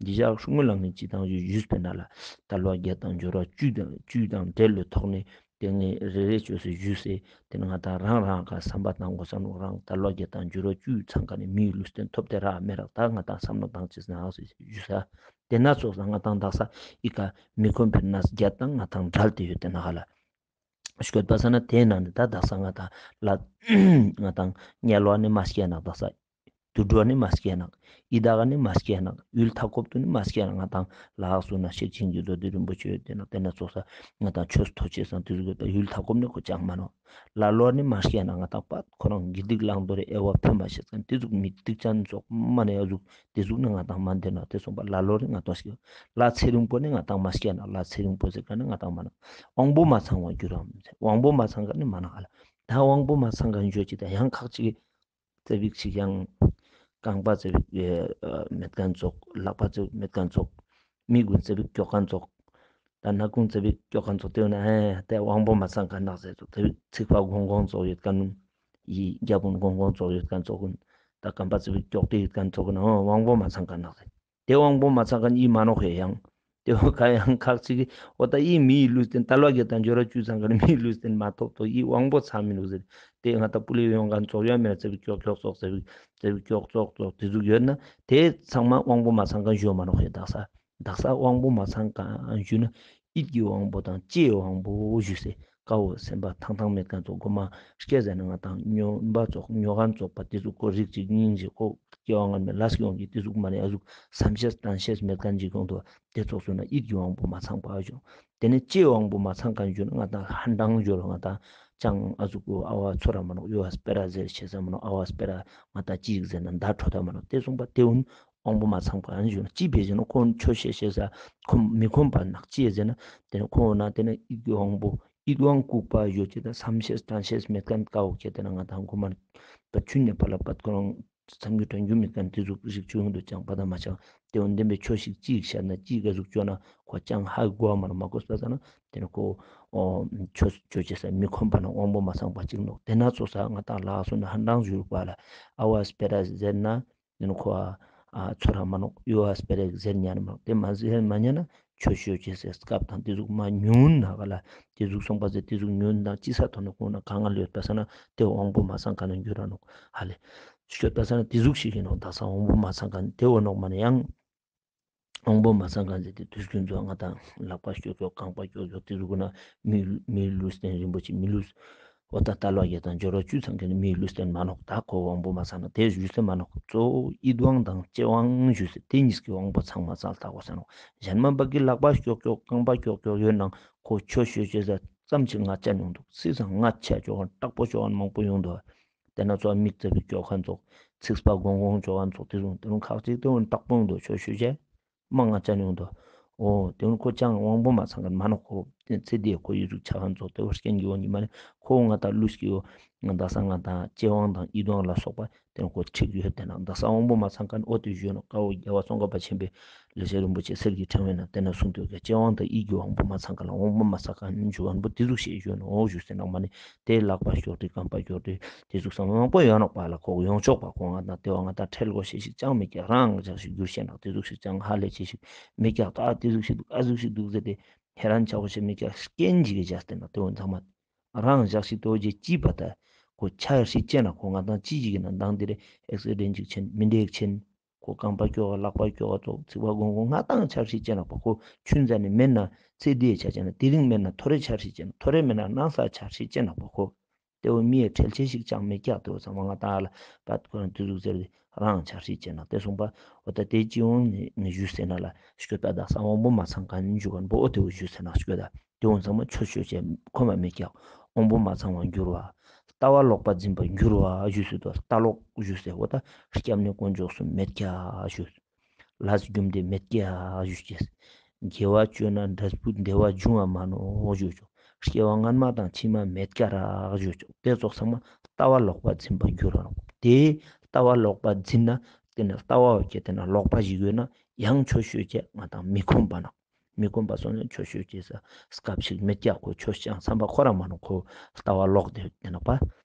འདི་ཞག་སྔོན་ལ་ངས་ཅི་དང་ཞུ་ཞུས་པའི་ནང་ལ། དལ་བ་བརྒྱད་དང་འབྱོར་བ་བཅུ་དང་བཅུ་དང་འབྲེལ་ལོས་ཐོག་ནས་དེ་ངས་རེ་རེ་བཅོས་སེ་ཞུས་སེ། དེ་ནི་ང་ཏང་རང་རང་ག་བསམ་པ་བཏང་དགོས་ས་ནོག་རང་དལ་བ་བརྒྱད་དང་འབྱོར་བ་བཅུ་ཚང་ཀ་ནས་མིའི་ལུས་རྟེན་ཐོབ་སྟེ་རག་མེད་རག་ད་ང་ཏང་བསམ་བློ་བཏང་ཅེས་ནའང་ཞུས་ས། དེ་ན་ཚོགས་ས་ང་ཏང་དག་ས་ཨི་ཀ་མི་ཁོམ་པའི་གནས་བརྒྱད་དང་ང་ཏང་བྲལ་ཏེ་ཡོད་དེ་ན་ཧ་ལ། ཤོད་པ་ས་ན་དེ་ན་ནི་ད་དག་ས་ང་ཏང་ལ་ང་ཏང་དམྱལ་བ་ནི་མ་སྐྱེ་ནག་དག་ས། དུད་འགྲོ་ནི་མ་སྐྱེ་ནག་ཡི་དྭགས་ནི་མ་སྐྱེ་ནག་ཡུལ་མཐའ་འཁོབ་ཏུ་ནི་མ་སྐྱེ་ནག་ང་ཏང་ལ་དྭགས་སུ་ན་ཤེར་ཕྱིན་གྱི་མདོ་སྡེ་རིན་པོ་ཆེ་ཡོད་དེ་ན་དེ་ན་ཚོགས་ས་ང་ཏང་ཆོས་ཐོ་ཆེ་སང་དེ་ཚོ་ཡོད་པ་ཡུལ་མཐའ་འཁོབ་ནི་ཁོ་ཅང་མ་ནོག་ལ་ལོར་ནི་མ་སྐྱེ་ན་ང་ཏང་པ་ཁོ་རང་དགེ་སྡིག་བླང་དོར་རེ་དབྱེ་བ་ཕོད་མ་ཤེས་ཙང་དེ་ཟུག་མི་སྡིག་ཅན་ཙོགས་མ་ནས་ཡ་ཟུག་དེ་ཟུག་ནི་ང་ཏང་མ་འདེ་ན་དེ་སོང་པ་ལ་ལོར་ནི་ང་ཏང་སྐྱེ། ལ་ཚེ་རིང་པོ་ནི་ང་ཏང་མ་སྐྱེ་ན་ལ་ཚེ་རིང་པོ་ཟེར་ག་ནི་ང་ཏང་མ་ན། དབང་པོ་མ་ཚང་བ་འགྱུར་རམ་ཟེར། དབང་པོ་མ་ཚང་ག་ནི་མ་ན་ག་ལ། ད་དབང་པོ་མ་ཚང་ག་འཇོ་ཅི་ད་ཡང་ཁག་ཅིག་ཙེ་བིག་ཅིག་ཡང་རྐང་པ་ཙེ་བིག་མེད་མཁན་ཙོགས། ལག་པ་ཙེ་བིག་མེད་མཁན་ཙོགས། མིག་གུན་ཙེ་བིག་ཀྱོག་མཁན་ཙོགས། ད་སྣ་ཁུང་ཙེ་བིག་ཀྱོག་མཁན་ཙོགས་དེ་ཡོད་ན་ཨེ་དེ་དབང་པོ་མ་ཚང་ག་ནག་ཟེར་ཙོགས། ཙེ་བིག་ཚིག་པ་གོང་གོང་ཙོགས་ཡོད་མཁན། ཡི་རྒྱ་བོན་གོང་གོང་ཙོགས་ཡོད་མཁན་ཙོགས་གུན། ད་རྐང་པ་ཙེ་བིག་ཀྱོག་དེ་ཡོད་མཁན་ཙོགས་གུན་ཨོ་དབང་པོ་མ་ཚང་ག་ནག་ཟེར། དེ་དབང་པོ་མ་ཚང་མཁན་ཡིད་མ་ནོག་ཧེ་ཡང་། དེ་བ་ག་ཡང་ཁག་ཅིག་གིས་འོ་ད་ཡིད་མི་ཡི་ལུས་རྟེན་དལ་བ་བརྒྱད་དང་འབྱོར་བ་བཅུ་ཚང་མཁན་མི་ཡི་ལུས་རྟེན་མ་ཐོབ་ཐོག་ཡིད་དབང་པོ་ཚང་མི་ནུག་ཟེར། དེ་ང་ད་པུ་ལི་ཡོང་མཁན་ཙོགས་ཡོད་མེད་ཙེ་བིག་ཀྱོག་ཀྱོག་ཙོགས་ཙེ་བིག་ཙེ་བིག་ཀྱོག་ཙོག་ཙོག་དེ་ཟུག་ཡོད་ན་དེ་ཚང་མ་དབང་པོ་མ་ཚང་མཁན་ཞུ་མ་ནོག་ཧེ། དག་ས་དག་ས་དབང་པོ་མ་ཚང་མཁན་ཞུ་ན་ཡིད་ཀྱི་དབང་པོ་དང་ལྕེའི་དབང་པོ་ཞུ་སེ། དཀར་པོ་སེམས་པ་ཐང་ཐང་མེད་མཁན་ཙོགས་མགོ་མ་སྐྱེ་ཟེར་ན་ང་ཏང་སྨྱོན་པ་ཙོགས་སྨྱོ་མཁན་ཙོགས་པ་དེ་ཚོ་ཁོ་རིགས་གཅིག་གཉིས་ཤིག་ཁོ་སྐྱེ་བ་སྔ་མའི་ལས་ཀྱི་དབང་གིས་དེ་ཟུག་མ་ནས་ཨ་ཟུག་བསམ་ཤེས་བསྟན་ཤེས་མེད་མཁན་ཅིག་ཡོང་དུ་དེ་ཙོགས་སུ་ན་ཡིད་ཀྱི་དབང་པོ་མ་ཚང་པ་ཞུ། དེ་ནས་ལྕེའི་དབང་པོ་མ་ཚང་མཁན་ཞུ་ན་ང་ཏང་ཧན་ཏང་ཞུ་ར་ང་ཏང་ཅང་ཨ་ཟུག་གུ་ཨ་བ་ཚོ་ར་མ་ནོག་ཡོ་ཨ་སྤེ་ར་ཟེར་ཤེས་ས་མ་ནོག་ཨ་བ་སྤེ་ར་ང་ཏང་ཅིག་ཟེར་ན་མདའ་འཕྲོ་ད་མ་ནོག་དེ་སོང་པ་དེ་འུན་དབང་པོ་མ་ཚང་པ་ཨ་ནི་ཞུ་ན་ཅི་བེ་ཞེ་ན་ཁོང་ཆོས་བཤད་ཤེས་ས་ཁོང་མི་ཁོམ་པ་ནག་ཅི་ཟེར་ན་དེ་ནས་ཁོང་ན་དེ་ནས་ཡིད་ཀྱི་དབང་པོ་ཡིད་དབང་བཀུག་པ་ཡོད་ཅེ་ད་བསམ་ཤེས་དྲན་ཤེས་མེད་མཁན་དཀའ་བོ་ཁྱེད་དེ་ན་ང་ཏང་གོ་མ་པ་ཆུན་ནས་ཕ་ལ་པད་ཁོ་རང་བསམ་རྒྱུ་དྲན་རྒྱུ་མེད་མཁན་དེ་ཟུག་རིགས་ཆུང་དུ་ཅང་པ་ད་མ་ཆགས་དེ་འོན་ཏན་པའི་ཆོས་ཤིག་ཅིག་བཤད་ན་ཅིག་ག་ཟུག་བཅོ་ན་ཁོ་ཅང་ཧ་གོ་བ་མ་ན་མ་གོ་ས་ས་ན་དེ་ནས་ཁོ་ཆོས་ཆོས་བྱེད་ས་མི་ཁོམ་པ་ན་དབང་པོ་མ་ཚང་པ་ཅིག་ནོག་དེ་ན་ཚོ་ས་ང་ཏང་ལགས་སོ་ན་ཧན་ཏང་ཞུ་རུག་པ་ལ་ཨ་བ་སྤེ་ར་ཟེར་ན། ཡིན་ཁོ་ཨ་ཚོ་ར་མ་ནོག་ཡོ་ཨ་སྤེ་ར་ཟེར་ཉན་མ་ནོག་དེ་མ་ཟེར་མ་ཉན་ན་ཆོས་ཤོད་ཅེས་ཟེར་སྐབས་དང་དེ་ཟུག་མ་ཉུང་ན་ག་ལ་དེ་ཟུག་སོང་པ་ཟེར་དེ་ཟུག་ཉུང་དང་ཅི་ས་ཐོག་ནས་ཁོང་ན་གང་ང་ལོས་པ་ས་ན་དེ་དབང་པོ་མ་ཚང་ག་ན་འགྱུར་ར་ནོག་ཧ་ལེ་ཤོད་པ་ས་ན་དེ་ཟུག་ཞིག་ཡིན་ནོག་ད་ས་དབང་པོ་མ་ཚང་ག་ན་དེ་འོ་ནོག་མ་ན་ཡང་དབང་པོ་མ་ཚང་ག་ན་ཟེར་དེ་དུས་རྒྱུན་ཚོ་ང་དང་ལག་པ་ཤོད་ཤོད་རྐང་པ་ཤོད་ཤོད་དེ་ཟུག་ན་མི་མི་ལུས་རྟེན་རིན་པོ་ཆེ་མི་ལུས། འོ་ད་ལྟ་ལོ་བརྒྱད་དང་འབྱོར་བ་བཅུ་ཚང་མཁན་ནི་མིའི་ལུས་རྟེན་མ་ནོག་ད་ཁོ་དབང་པོ་མ་ཚང་ན་དེ་ཞུས་ཟེར་མ་ནོག་གཙོ་བོ་ཡིད་དབང་དང་ལྕེ་དབང་ཞུས་ཟེར་དེ་གཉིས་ཀྱི་དབང་པོ་ཚང་མ་ཚང་ལྟ་དགོས་ཟེར་ནོག་གཞན་མ་བ་གི་ལག་པ་ཀྱོག་ཀྱོག་རྐང་པ་ཀྱོག་ཀྱོག་ཡོད་ནང་ཁོ་ཆོས་ཞུ་བྱེད་ས་ཙམ་ཅིག་ང་ཅན་ཡོང་འདུག་སྲིད་སང་ང་ཆ་ཅོག་དྲག་པོ་ཅོག་མང་པོ་ཡོང་འདུག་དེ་ན་ཚོ་མིག་རྩ་བའི་ཀྱོག་མཁན་ཚོགས་ཚིགས་པ་གོང་གོང་ཅོག་མཁན་ཚོགས་དེ་རུང་དེ་རུང་ཁག་ཅིག་དེ་རུང་དྲག་པོ་ཡོང་འདུག་ཆོས་ཞུ་བྱེད། མ་ང་ཅན་ཡོང་དོ། འོ་དེ་ནི་ཁོ་ཅང་དབང་པོ་མ་ཚང་ག་མ་ནོག་ཁོ་ཚེ་འདིའི་ཁོ་ཡི་གཟུགས་ཆགས་ཁན་ཚོགས་དེ་བ་རྐྱེན་གྱི་འོ་ཉི་མ་ནི་ཁོ་ང་དང་ལུས་ཀྱི་འོ་ང་དག་ས་ང་དང་ལྕེ་དབང་དང་ཡིད་དབང་ལ་སོགས་པ་དེ་ནི་ཁོ་ཁྲིག་ཡོད་དེ་ན་དག་ས་དབང་པོ་མ་ཚང་ག་ནི་འོ་དེ་ཞུས་ནོག་ཀ་བོ་རྒྱལ་བ་ཙོང་ཁ་པ་ཆེན་པོའི་ལེགས་བཤད་རིན་པོ་ཆེ་གསེར་གྱི་ཕྲེང་བའི་ནང་དེ་ན་གསུངས་དོ་ཀ་ལྕེ་དབང་དང་ཡིད་ཀྱི་དབང་པོ་མ་ཚང་ག་ལ་དབང་པོ་མ་ཚང་ག་ནི་འཇུག་ཁན་པོ་དེ་ཟུག་ཤེས་ཞུས་ནོག་འོ་ཞུས་ཟེར་ནོག་མ་ནི་དེ་ལག་པ་ཤོག་དྲི་རྐང་པ་ཤོག་དྲི། དེ་ཟུག་ས་མང་པོ་ཡོད་ནོག་པ་ལ་ཁོ་ཡོང་ཆོག་པ་ཁོ་ང་དང་དེ་བ་ང་དང་ཁྲེལ་དགོས་ཤེས་ཤིག་ཅང་མི་སྐྱག་རང་ཅག་ཞིག་འགྱུར་ཤེས་ནོག་དེ་ཟུག་ཤིག་ཅང་ཧ་ལས་ཆེ་ཤིག་མི་སྐྱག་ད་དེ་ཟུག་ཤིག་འདུག་ཨ་ཟུག་ཤིག་འདུག་ཟེར་ཏེ་ཧེ་རན་ཆགས་པོ་ཤེས་མི་སྐྱག་རྐྱེན་ཅིག་གི་བྱས་ཏེ་ན་དེ་བ་ཚང་མ་རང་ཅག་ཞིག་དོ་རྗེ་ཅི་པ་ད་ཁོ་ཆ་ཧྲི་ཅེ་ན་ཁོ་ང་དང་ཅི་ཞིག་གི་ན་མདང་དེ་རེ་ཨེག་སི་ཌེན་ཅིག་ཆེན་མི་འདེག་ཆེན། ཁོ་རྐང་པ་སྐྱོ་བ་ལག་པ་སྐྱོ་བ་ཙོགས་ཚིག་པ་གོང་གོང་ང་དང་ཆ་ཧྲི་ཅེ་ན་པ་ཁོ་ཆུན་ཙ་ནི་མེད་ན་ཚེ་འདིའི་ཆ་ཅེ་ན་དེ་རིང་མེད་ན་ཐོ་རེ་ཆ་ཧྲི་ཅེ་ན་ཐོ་རེ་མེད་ན་གནངས་ས་ཆ་ཧྲི་ཅེ་ན་པ་ཁོ། དེ་བོ་མི་ཡི་ཁྲེལ་ཆེ་ཞིག་ཅང་མི་སྐྱག་དེ་བོ་ཚང་མ་ང་ཏང་ལ་བད་ཁོ་རང་དུས་ཟུག་ཟེར་རང་ཆ་ཧྲི་ཅེ་ན་དེ་སོང་པ་འོ་ད་དེ་ཅི་འོང་ནི་ནི་ཞུས་ཟེར་ན་ལ་ཤོད་པ་དག་ས་དབང་པོ་མ་ཚང་ག་ནི་འཇུག་ག་འབོ་འོ་དེ་བོ་ཞུས་ཟེར་ན་ཤོད་ད། དེ་འོང་ཚང་མ་ཆོས་ཆོས་ཆེ་ཁོ་མ་མེད་ཀྱག་དབང་པོ་མ་ཚང་བ་འགྱུར་བ། ལྟ་བ་ལོག་པ་འཛིན་པ་འགྱུར་བ་ཞུས་སུ་དོ་ལྟ་ལོག་ཞུས་ཟེར་བ་ད་སྐྱབས་གནས་དཀོན་མཆོག་གསུམ་མེད་ཀྱག་ཞུས། ལས་རྒྱུ་འབྲས་མེད་ཀྱག་ཞུ་ཅེས། དགེ་བ་བཅོས་ན་འབྲས་བུ་བདེ་བ་འབྱུང་བ་མ་ནོག་ཞུ་ཅོག་སྐྱེ་བ་སྔ་མ་དང་ཕྱི་མ་མེད་ཀྱག་རག་ཞུ་ཅོག་དེ་ཙོགས་ཚང་མ་ལྟ་བ་ལོག་པ་འཛིན་པ་འགྱུར་ར་ནོག་དེ་ལྟ་བ་ལོག་པ་འཛིན་ན་དེ་ནི་ལྟ་བ་བ་ཀྱེ་དེ་ན་ལོག་པ་ཞིག་ཡོད་ན་ཡང་ཆོས་ཤོད་ཀྱེ་ང་དང་མི་ཁོམ་པ་ནོག་མི་ཁོམ་པ་སོང་ན་ཆོས་ཤོད་ཀྱེ་ས་སྐབས་ཤིག་མེད་ཀྱག་ཁོ་ཆོས་ཀྱང་བསམ་པ་ཁོ་ར་མ་ནོག་ཁོ་ལྟ་བ་ལོག་དེ་དེ་ནོག་པ་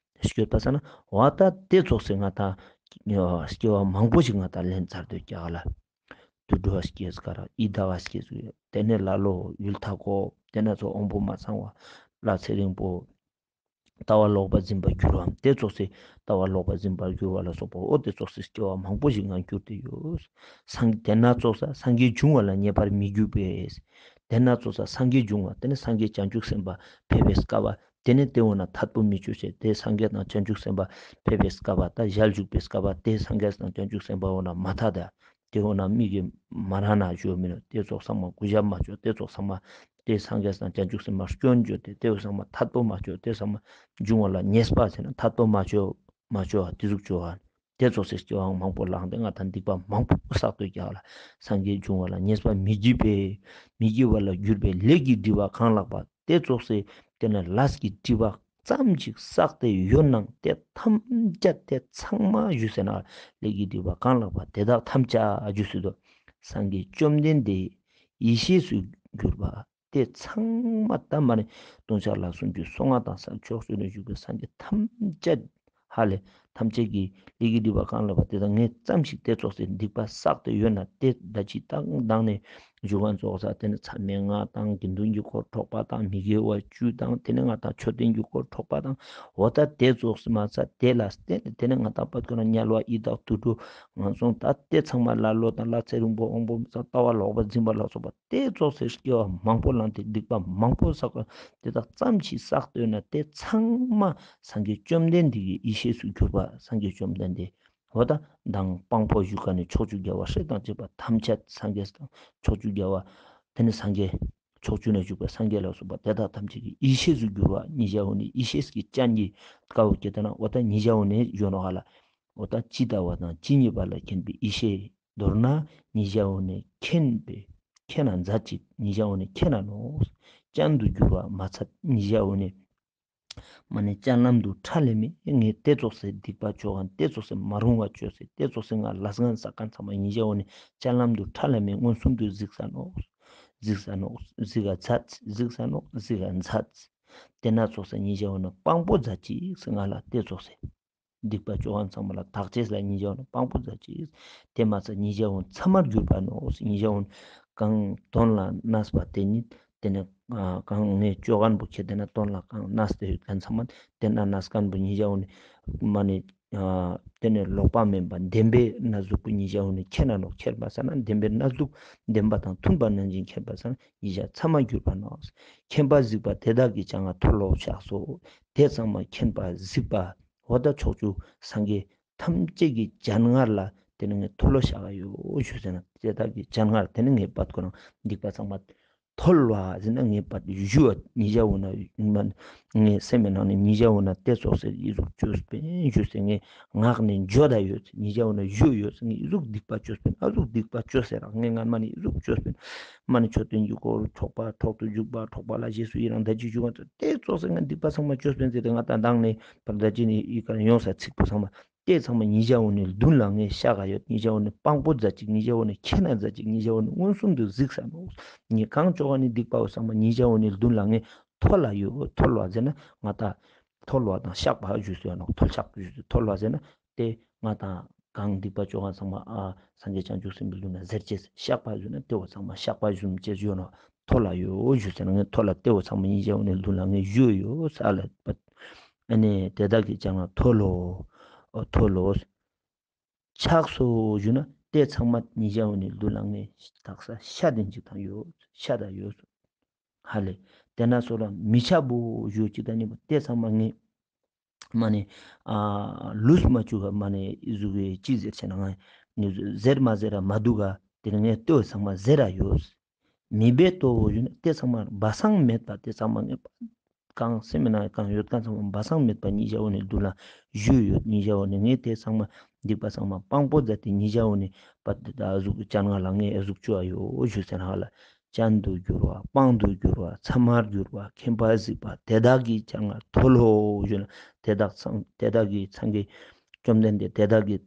ཤོད་པ་ས་ན་འོ་ད་དེ་ཙོགས་སེ་ང་དང་སྐྱེ་བ་མང་པོ་ཞིག་ང་དང་ལེན་ཚར་དུས་ཀྱག་ལ། དུད་འགྲོ་བ་སྐྱེས་ཀ་ར་ཡི་དྭགས་བ་སྐྱེས་དེ་ནས་ལ་ལོ་ཡུལ་མཐའ་འཁོབ་དེ་ན་ཚོ་དབང་པོ་མ་ཚང་བ་ལ་ཚེ་རིང་པོ། ལྟ་བ་ལོག་པ་འཛིན་པ་འགྱུར་བའམ་དེ་ཙོགས་སེ་ལྟ་བ་ལོག་པ་འཛིན་པར་འགྱུར་བ་ལ་སོགས་པ་འོ་དེ་ཙོགས་སེ་སྐྱེ་བ་མང་པོ་ཞིག་ངང་གྱུར་ཏེ་ཡོད། སངས་དེ་ན་ཙོགས་ས་སངས་རྒྱས་འབྱུང་བ་ལ་ངེས་པར་མི་འགྱུར་བས། དེ་ན་ཙོགས་ས་སངས་རྒྱས་འབྱུང་བ་དེ་ནི་སངས་རྒྱས་བྱང་ཆུབ་སེམས་དཔའ་ཕེབས་པའི་སྐབས་པ་དེ་ནི་དེ་འོ་ན་ཐད་པོ་མི་བྱུང་ཞེས་དེ་སངས་རྒྱས་དང་བྱང་ཆུབ་སེམས་དཔའ་ཕེབས་པའི་སྐབས་པ་ད་ཞལ་བཞུགས་པའི་སྐབས་པ་དེ་སངས་རྒྱས་དང་བྱང་ཆུབ་སེམས་དཔའ་འོ་ན་མ་ཐད་དེ། དེ་འོ་ན་མིག་གིས་མ་རང་ན་བཞུགས་མི་ནོ། དེ་ཙོགས་ཚང་མ་གུས་ཞབས་མ་བྱོས། དེ་ཙོགས་ཚང་མ་དེ་སངས་རྒྱས་དང་བྱང་ཆུབ་སེམས་དཔའ་སྐྱོན་བརྗོད་དེ་དེ་ཚང་མ་ཐད་པོ་མ་བྱོས། དེ་ཚང་མ་འབྱུང་བ་ལ་ཉེས་པ་ཟེར་ན་ཐད་པོ་མ་བྱོས། མ་བྱོས་ཨ་དེ་ཟུག་བྱོས་ཨ། དེ་ཙོགས་སེ་སྐྱེ་བ་མང་པོ་བླངས་ཏེ་ང་དང་སྡིག་པ་མང་པོ་བསགས་དུས་ཀྱག་ལ། སངས་རྒྱས་འབྱུང་བ་ལ་ཉེས་པ་མི་བགྱིད་པས། མི་བགྱི་བ་ལ་གྱུར་པའི་ལས་ཀྱི་སྒྲིབ་པ་གང་ལགས་པ། དེ་ཙོགས་སེ་དེ་ནས་ལས་ཀྱི་སྒྲིབ་པ་ཙམ་ཅིག་བསགས་ཏེ་ཡོད་ནང་དེ་ཐམས་ཅད་དེ་ཚང་མ་ཞུས་ཟེར་ན་ལས་ཀྱི་སྒྲིབ་པ་གང་ལགས་པ་དེ་དག་ཐམས་ཅད་ཞུས་ཟེར་དོ། སངས་རྒྱས་བཅོམ་ལྡན་འདས་ཡེ་ཤེས་སུ་གྱུར་པ་དེ་ཚང་མ་ད་མ་ནི་ལྟུང་བཤགས་ལ་སོགས་ཀྱི་གསང་སྔགས་དང་ས་ཕྱོགས་བཅུ་ནས་བཞུགས་པའི་སངས་རྒྱས་ཐམས་ཅད་ཧ་ལས་ཐམས་ཅད་ཀྱི་ལས་ཀྱི་སྒྲིབ་པ་གང་ལགས་པ་དེ་དག་ངས་ཙམ་ཞིག་དེ་ཙོགས་སེ་སྡིག་པ་བསགས་ཏེ་ཡོད་ན་དེ་ད་ཅི་ཏང་དང་ནས་བཞུགས་ཁན་ཙོགས་ས་དེ་ནི་མཚམས་མེད་ལྔ་དང་དགེ་འདུན་གྱི་སྐོར་འཕྲོག་པ་དང་མི་དགེ་བ་བཅུ་དང་དེ་ནི་ང་དང་མཆོད་རྟེན་གྱི་སྐོར་འཕྲོག་པ་དང་འོ་ད་དེ་ཙོགས་སེ་མ་ཚད་དེ་ལ་བརྟེན་ནས་དེ་ནི་ང་དང་པད་ཀོ་ན་དམྱལ་བ་ཡི་དྭགས་དུད་འགྲོ་ངན་སོང་ད་དེ་ཚང་མ་ལ་ལོ་དང་ལ་ཚེ་རིང་པོ་དབང་པོ་མི་ཚང་ལྟ་བ་ལོག་པ་འཛིན་པ་ལ་སོགས་པ་དེ་ཙོགས་སེ་སྐྱེ་བ་མང་པོ་བླངས་ཏེ་སྡིག་པ་མང་པོ་བསགས་པ་དེ་དག་ཙམ་ཞིག་བསགས་ཏེ་ཡོད་ན་དེ་ཚང་མ་སངས་རྒྱས་བཅོམ་ལྡན་འདས་ཀྱི་ཡེ་ཤེས་སུ་གྱུར་པ་སངས་རྒྱས་བཅོམ་ལྡན་འདས། འོ་ད་མདང་དཔང་པོ་བཞུགས་ཁན་ནི་ཕྱོགས་བཅུ་རྒྱལ་བ་སྲས་དང་བཅས་པ་ཐམས་ཅད་སངས་རྒྱས་དང་ཕྱོགས་བཅུ་རྒྱལ་བ། དེ་ནི་སངས་རྒྱས་ཕྱོགས་བཅུ་ན་བཞུགས་པ་སངས་རྒྱས་ལ་སོགས་པ་དེ་དག་ཐམས་ཅད་ཀྱི་ཡེ་ཤེས་སུ་གྱུར་པ་ཉེ་ཞའོ་ནི་ཡེ་ཤེས་ཀྱི་སྤྱན་གྱི་དཀའ་བོ་སྐྱེ་ད་ན་འོ་ད་ཉེ་ཞའོ་ནི་ཡོད་ནོ་ཧ་ལ། འོ་ད་ཇི་ལྟ་བ་དང་ཇི་སྙེད་པ་ལ་མཁྱེན་པའི་ཡེ་ཤེས། མདོར་ན་ཉེ་ཞའོ་ནི་མཁྱེན་པའི་མཁྱེན་ན་མཛད་ཅིག་ཉེ་ཞའོ་ནི་མཁྱེན་ན་ནོ། སྤྱན་དུ་གྱུར་པ་མ་ཚད་ཉེ་ཞའོ་ནི། མ་ནི་སྤྱན་ལམ་དུ་ཁྲ་ལམ་མེ་ངས་དེ་ཙོགས་སེ་སྡིག་པ་བཅོ་ཁན་དེ་ཙོགས་སེ་མ་རུང་བ་བཅོས་སེ་དེ་ཙོགས་སེ་ང་ལས་ངན་བསགས་ཁན་ཚང་མ་ཉེ་ཞའོ་ནི་སྤྱན་ལམ་དུ་ཁྲ་ལམ་མེ་མངོན་སུམ་དུ་གཟིགས་ས་ནོ། གཟིགས་ས་ནོ། གཟིགས་ག་ཚད་གཟིགས་ས་ནོ་གཟིགས་ག་ཚད། དེ་ན་ཙོགས་སེ་ཉེ་ཞའོ་ནི་དཔང་པོ་མཛད་ཅིག་སེ་ང་ལ་དེ་ཙོགས་སེ། སྡིག་པ་བཅོ་ཁན་ཚང་མ་ལ་དག་ཅེས་ལ་ཉེ་ཞའོ་ནི་དཔང་པོ་མཛད་ཅིག་དེ་མ་ཚད་ཉེ་ཞའོ་ནི་མཚམས་མར་གྱུར་པ་ནོ། ཉེ་ཞའོ་ནི་གང་དོན་ལ་གནས་པ་དེ་ཉིད་དེ་ནི་གང་ངས་བཅོ་ཁན་པོ་ཁྱེད་དེ་ན་དོན་ལ་གང་གནས་ཏེ་ཡོད་ཁན་ཚང་མ་དེ་ན་གནས་ཁན་པོ་ཉེ་ཞའོ་ནི་མ་ནི་དེ་ནི་ལོག་པ་མེད་པ་བདེན་པའི་གནས་ལུགས་པོ་ཉེ་ཞའོ་ནི་མཁྱེན་ན་ནོ། མཁྱེན་པ་ས་ན་བདེན་པའི་གནས་ལུགས་བདེན་པ་དང་མཐུན་པ་ནང་བཞིན་མཁྱེན་པ་ས་ན་ཉེ་ཞའོ་མཚམས་མར་གྱུར་པ་ནོ། མཁྱེན་པ་གཟིགས་པ་དེ་དག་གིས་ཀྱང་ང་མཐོལ་ལོ་བཤགས་སོ། དེ་ཚང་མ་མཁྱེན་པ་གཟིགས་པ། འོ་ད་ཕྱོགས་བཅུ་སངས་རྒྱས་ཐམས་ཅད་ཀྱི་སྤྱན་སྔར་ལ་དེ་ནི་ངས་མཐོལ་ལོ་བཤགས་ཡོད་ཞུ་ཟེར་ན་དེ་དག་གི་སྤྱན་སྔར་དེ་ནི་ངས་པད་ཀོ་ན་སྡིག་པ་ཚང་མ་མཐོལ་བ་ཟེར་ན་ངས་པད་ཞུ་ཉེ་ཞའོ་ན་མ་ངས་སེམས་མེད་ནང་ནས་ཉེ་ཞའོ་ན་དེ་ཙོགས་སེ་ཡི་ཟུག་བཅོས་པིན་ཞུ་ཟེར་ངས་ངག་ནས་འཇོ་ད་ཡོད་ཉེ་ཞའོ་ན་ཞུ་ཡོད་ངས་ཡི་ཟུག་སྡིག་པ་བཅོས་པིན་ཨ་ཟུག་སྡིག་པ་བཅོས་ཟེར་ར་ངས་ངན་མ་ནས་ཡི་ཟུག་བཅོས་པིན། མ་ནི་མཆོད་རྟེན་གྱི་སྐོར་འཕྲོག་པ་འཕྲོག་ཏུ་འཇུག་པ་འཕྲོག་པ་ལ་རྗེས་སུ་ཡི་རང་ད་ཅི་ཞུ་ང་ཚོ་དེ་ཙོགས་སེ་ང་སྡིག་པ་ཚང་མ་བཅོས་པིན་ཟེར་ཏེ་ང་ད་མདང་ནས་བར་ད་ཅི་ནས་ཡི་གར་ཡོང་ས་ཚིག་པོ་ཚང་མ་དེ་ཚང་མ་ཉེ་ཞའོ་ནི་མདུན་ལ་ངས་བཤགས་ག་ཡོད། ཉེ་ཞའོ་ནི་དཔང་པོ་མཛད་ཅིག་ཉེ་ཞའོ་ནི་མཁྱེན་ན་མཛད་ཅིག་ཉེ་ཞའོ་ནི་མངོན་སུམ་དུ་གཟིགས་ས་ནོ། ངས་གང་བཅོ་ག་ནི་སྡིག་པའོ་ཚང་མ་ཉེ་ཞའོ་ནི་མདུན་ལ་ངས་མཐོལ་ལ་ཡོད། མཐོལ་བ་ཟེར་ན་ང་ད་མཐོལ་བ་དང་བཤགས་པ་ཞུ་ཟེར་ནོ། མཐོལ་བཤགས་ཞུ་ཟེར་མཐོལ་བ་ཟེར་ན། དེ་ང་དང་གང་སྡིག་པ་བཅོ་ཁན་ཚང་མ་ཨ་སངས་རྒྱས་བྱང་ཆུབ་སེམས་དཔའི་ལུས་ན་ཟེར་ཅེས་བཤགས་པ་ཞུ་ན་དེ་བོ་ཚང་མ་བཤགས་པ་ཞུ་ཅེས་ཞུ་ནོ། མཐོལ་ལ་ཡོད་ཞུ་ཟེར་ན་ངས་མཐོལ་ལ་དེ་བོ་ཚང་མ་ཉེ་ཞའོ་ནི་མདུན་ལ་ངས་ཞུ་ཡོད་ས་ལ་པ། ཨ་ནི་དེ་དག་གིས་ཀྱང་ང་མཐོལ་ལོ། ཨོ་མཐོལ་ལོ། ཆགས་སོ་ཞུ་ན་དེ་ཚང་མ་ཉེ་ཞའོ་ནི་མདུན་ལ་ངས་དག་ས་ཤ་དེ་ཅིག་དང་ཡོད་ཤ་དང་ཡོད་ཧ་ལས། དེ་ན་སོ་ལ་མི་ཆགས་པོ་ཞུ་ཅིག་དང་ནི་དེ་ཚང་མ་ངས། མ་ནི། ཨ་ལུས་མ་བཅུག་ག་མ་ནི་ཨི་ཟུག་གི་ཅི་ཟེར་ཆེ་ན་ང་ནི་ཟེར་མ་ཟེར་ར་མ་འདུག་ག་དེ་ནི་ངས་ལྟོས་ཚང་མ་ཟེར་ར་ཡོད། མི་འབད་ལྟོ་བོ་ཡོད་ན་དེ་ཚང་མ་སྦ་གསང་མེད་པ་དེ་ཚང་མ་ངས་གང་སེམས་ནང་གང་ཡོད་གང་ཚང་མ་སྦ་གསང་མེད་པ་ཉེ་ཞའོ་ནི་མདུན་ལ་བཞུགས་ཡོད། ཉེ་ཞའོ་ནི་ངས་དེ་ཚང་མ་ སྡིག་པ་ཚང་མ་སྤང་པོ་མཛད་དེ་ཉེས་བྱ་འོ་ནི་པ་ད་གཟུགས་སྤྱན་སྔར་ལ་ངས་གཟུགས་སྐྱོ་བ་ཡོད་ཞུ་ཟེར་ན་ཧ་ལ། སྤྱན་དུ་གྱུར་པ་དཔང་དུ་གྱུར་པ་ཚད་མར་གྱུར་པ་མཁྱེན་པ་གཟིགས་པ་དེ་དག་གི་སྤྱན་སྔར་མཐོལ་ལོ་ཞུ་ན། དེ་དག་ཚང་དེ་དག་གི་སངས་རྒྱས་བཅོམ་ལྡན་འདས་དེ་དག་གི་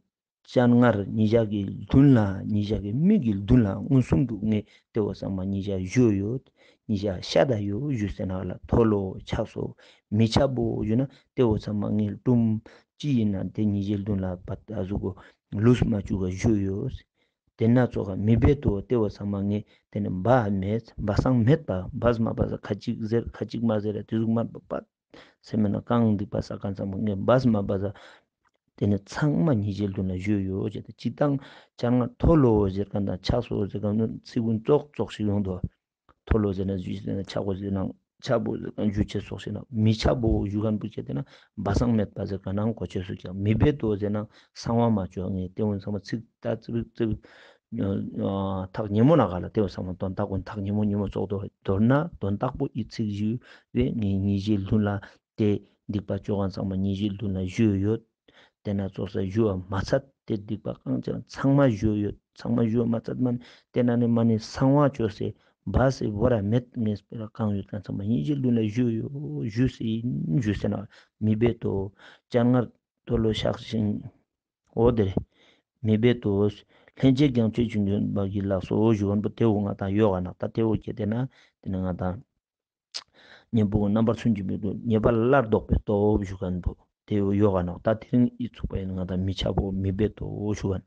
སྤྱན་སྔར་ཉེས་བྱ་གི་མདུན་ལ་ཉེས་བྱ་གི་མིག་གི་མདུན་ལ་མངོན་སུམ་དུ་ངས་དེ་བོ་ཚང་མ་ཉེས་བྱ་ཞུ་ཡོད། ཉེས་བྱ་ཤ་ད་ཡོད་ཞུ་ཟེར་ན་ལ་མཐོལ་ལོ་ཆགས་སོ་མི་ཆགས་པོ་ཞུ་ན་དེ་བོ་ཚང་མ་ངས་ཀྲུམ་ཅི་ཡིན་ན་དེ་ཉེས་བྱའི་མདུན་ལ་བ་ད་གཟུགས་པོ་ལུས་མ་བཅུག་ག་ཞུ་ཡོད། དེ་ན་ཙོགས་མི་འབད་དོ་དེ་བོ་ཚང་མ་ངས་དེ་ནི་འབའ་མེད་འབའ་སང་མེད་པ་འབའ་མ་འབའ་ས་ཁ་ཅིག་ཟེར་ཁ་ཅིག་མ་ཟེར་དེ་ཟུག་མ་པ་པ། སེམས་ན་གང་སྡིག་པ་བསགས་མཁན་ཚང་མ་ངས་འབའ་མ་འབའ་ས། དེ་ནི་ཚང་མ་ཉེས་བྱའི་མདུན་ལ་ཞུ་ཡོད་ཅེས་དང་སྤྱན་སྔར་མཐོལ་ལོ་ཟེར་མཁན་དང་ཆགས་སོ་ཟེར་མཁན་ནི་ཚིག་ཀུན་ཙོག་ཙོག་ཞིག་ཡོང་དོ། མཐོལ་ལོ་ཟེར་ན་ཞུ་ཟེར་ན་ཆགས་པོ་ཟེར་ན་ཆགས་པོ་ཟེར་མཁན་ཞུ་ཆེ་སོགས་ཞིག་ན་མི་ཆགས་པོ་ཞུ་མཁན་པོ་ཆེ་དེ་ན་འབའ་སང་མེད་པ་ཟེར་མཁན་ནང་གོ་ཆེ་སུ་ཀྱང་མི་འབད་དོ་ཟེར་ན་གསང་བ་མ་བཅོས་ངས་དེ་འོན་ཚང་མ་ཚིག་ད་ཙི་བིག་ཙི་བིག་ཐག་ཉེ་མོ་ན་ག་ལ་དེ་བ་ཚང་མ་དོན་དག་ཀུན་ཐག་ཉེ་མོ་ཉེ་མོ་ཙོག་དོ་མདོར་ན་དོན་དག་པོ་ཨི་ཚིག་ཞུ་བས་ངས་ཉེས་བྱའི་མདུན་ལ་དེ་སྡིག་པ་བཅོ་མཁན་ཚང་མ་ཉེས་བྱའི་མདུན་ལ་ཞུ་ཡོད། དེ་ན་ཙོགས་ས་ཞུ་བ་མ་ཚད་དེ་སྡིག་པ་གང་ཅི་ཚང་མ་ཞུ་ཡོད་ཚང་མ་ཞུ་བ་མ་ཚད་མ་ནི་དེ་ན་ནི་མ་ནི་གསང་བ་བཅོས་སེ་འབའ་སེ་བོ་ར་མེད་ངས་སྤེ་ར་གང་ཡོད་ཀྱང་ཚང་མ་ཉེས་བྱའི་མདུན་ལ་ཞུ་ཡོད་ཞུ་སེ་ཡིན་ཞུ་སེ་ན་མི་འབད་དོ་སྤྱན་སྔར་མཐོལ་ལོ་བཤགས་ཤིང་འོ་དེ་རེད། མི་འབད་དོ། ལྷན་སྐྱེས་རྒྱང་ཆད་ཅིང་འདོན་པ་གྱི་ལགས་སོ་ཞུ་བ་པོ་དེ་འོ་ང་དང་ཡོ་ག་ན་ད་དེ་འོ་ཁྱེད་དེ་ན་དེ་ན་ང་དང་། གཉེན་པོ་རྣམ་པར་སུན་འབྱིན་པའི་སྟོབས་ཉེས་པ་སླར་ལྡོག་པའི་སྟོབས་ཞུ་མཁན་པོ་དེ་ཡོ་ག་ནོག་ད་དེ་རིང་ཨི་ཚུགས་པ་ཡིན་ང་ད་མི་ཆགས་པོ་མི་འབད་དོ་ཞུ་མཁན།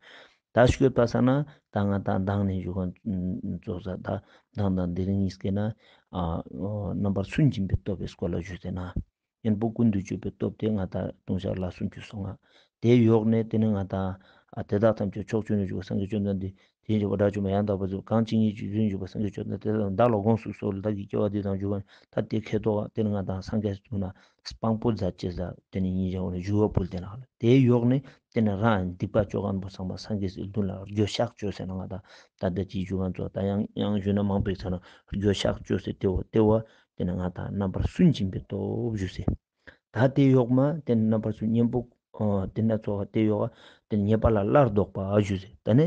ད་ཤོད་པ་ས་ན་ད་ང་ད་མདང་ནས་ཞུ་མཁན་ཙོགས་ས་ད་མདང་དང་དེ་རིང་ཨི་སྐད་ན་རྣམ་པར་སུན་འབྱིན་པའི་སྟོབས་པའི་སྐོར་ལ་ཞུ་ཟེར་ན། གཉེན་པོ་ཀུན་ཏུ་སྤྱོད་པའི་སྟོབས་དེ་ང་ད་ལྟུང་བཤགས་ལ་སུན་འབྱིན་སོང་ང་། དེ་ཡོག་ནས་དེ་ནས་ང་ད་དེ་དག་ཐམས་ཅད་ཕྱོགས་བཅུ་ནས་ཞུ་བ་སངས་རྒྱས་བཅོམ་ལྡན་འདས། དེ་བཞིན་གཤེགས་པ་དགྲ་བཅོམ་པ་ཡང་དག་པར་རྫོགས་པའི་གང་ཇི་སྙེད་ཅིག་ཡོད་ན་འཇུག་པ་སངས་རྒྱས་བཅོམ་ལྡན་འདས་དང་བདག་ལ་དགོངས་སུ་གསོལ་བདག་གི་སྐྱེ་བ་འདི་དང་འཇུག་པ་ད་དེ་ཁེ་ཐོག་དེ་ནི་ང་དང་སངས་རྒྱས་སུ་ན་སྤང་པོ་མཛད་ཅེས་ཟ་དེ་ནི་ཉིན་ཞག་འོ་ནས་ཞུ་བ་ཕུལ་དེ་ན་ལ་དེ་ཡོག་ནས་དེ་ནི་རང་སྡིག་པ་བཅོ་མཁན་པོ་ཚང་མ་སངས་རྒྱས་སི་མདུན་ལ་འགྱོད་བཤགས་བཅོས་ཟེར་ན་ང་དང་ད་ལྟ་ཅིག་ཞུ་མཁན་ཚོ་ད་ཡང་ཡང་ཞུ་ན་མང་པོའི་ཚ་ན་འགྱོད་བཤགས་བཅོས་ཟེར་དེ་བོ་དེ་བོ་དེ་ནི་ང་དང་རྣམ་པར་སུན་འབྱིན་པའི་སྟོབས་ཞུ་ཟེར། ད་དེ་ཡོག་མ་དེ་ནི་རྣམ་པར་སུན་གཉེན་པོ། ཨོ་དེ་ན་ཚོགས་དེ་ཡོག་དེ་ནི་ཉེས་པ་ལ་སླར་ལྡོག་པ་ཞུ་ཟེར། ད་ནི་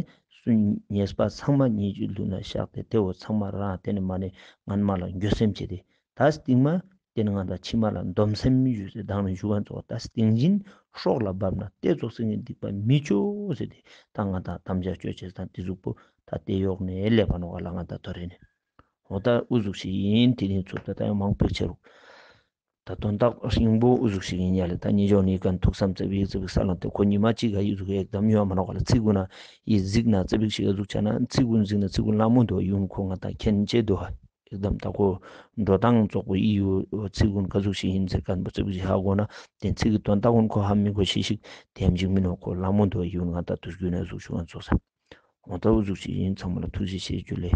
སུན་ཉེས་པ་ཚང་མ་ཉེས་ཀྱི་ལུས་ན་བཤགས་ཏེ་དེ་བོ་ཚང་མ་རང་དེ་ནི་མ་ནི་ངན་མ་ལ་འགྱོད་སེམས་བྱེད་དེ། ད་སྟིང་མ་དེ་ནི་ང་དང་ཕྱི་མ་ལ་འདོམ་སེམས་ཞུ་ཟེར། དང་ནི་ཞུ་ག་ཚོགས་ད་སྟིང་བཞིན་སྲོག་ལ་བབ་ན་དེ་ཚོགས་སེང་གེ་སྡིག་པ་མི་བཅོ་ཟེར་ཏེ་ད་ང་དང་དམ་བཅའ་བཅོ་བྱེད་དང་དེ་གཟུགས་པོ་ད་དེ་ཡོག་ནས་ལེབ་པ་ནོ་ག་ལ་ང་དང་དོ་རེ་ནི། འོ་ད་ཨུ་ཟུག་ཞིག་ཡིན་དེ་རིང་ཚོགས་ད་ད་ཡང་མང་པོ་ཆེ་རུ། ད་དོན་དག་སྙིང་པོ་ཨུ་ཟུག་ཞིག་ཡིན་ཡ་ལེ། ད་ཉི་ཇོ་ནི་གན་ཐུགས་བསམ་ཙེ་བིག་ཙེ་བིག་ས་ལོན་ཏེ་ཁོ་ཉི་མ་གཅིག་ག་ཡི་ཟུག་ཡེག་དམ་ཉོ་མ་ནོག་ལ་ཚིག་གུན་ན་ཡི་གཟིགས་ན་ཙེ་བིག་ཞིག་ག་ཟུག་ཆ་ན་ཚིག་གུན་གཟིགས་ན་ཚིག་གུན་ལ་མོ་འདོ་ཡུན་ཁོ་ང་ད་མཁྱེན་ཆེ་འདོ་ཧ་ཡེག་དམ་ད་ཁོ་འགྲོ་སྟངས་ཙོག་པོ་ཡི་ཡུ་ཚིག་གུན་ག་ཟུག་ཞིག་ཡིན་ཟེར་གན་པོ་ཙེ་བིག་ཞིག་ཧ་གོ་ན་དེ་ཚིག་གི་དོན་དག་གུན་ཁོ་ཧ་མི་གོ་ཤི་ཞིག་དེམ་ཞིག་མི་ནོ་ཁོ་ལ་མོ་འདོ་ཡུན་ང་ད་དུས་རྒྱུན་ན་ཟུག་ཞུ་ང་ཚོ་ས་འོ་ད་ཨུ་ཟུག་ཞིག་ཡིན། ཚང་མ་ལ་ཐུགས་རྗེ་ཆེ་ཞུ་ལེ།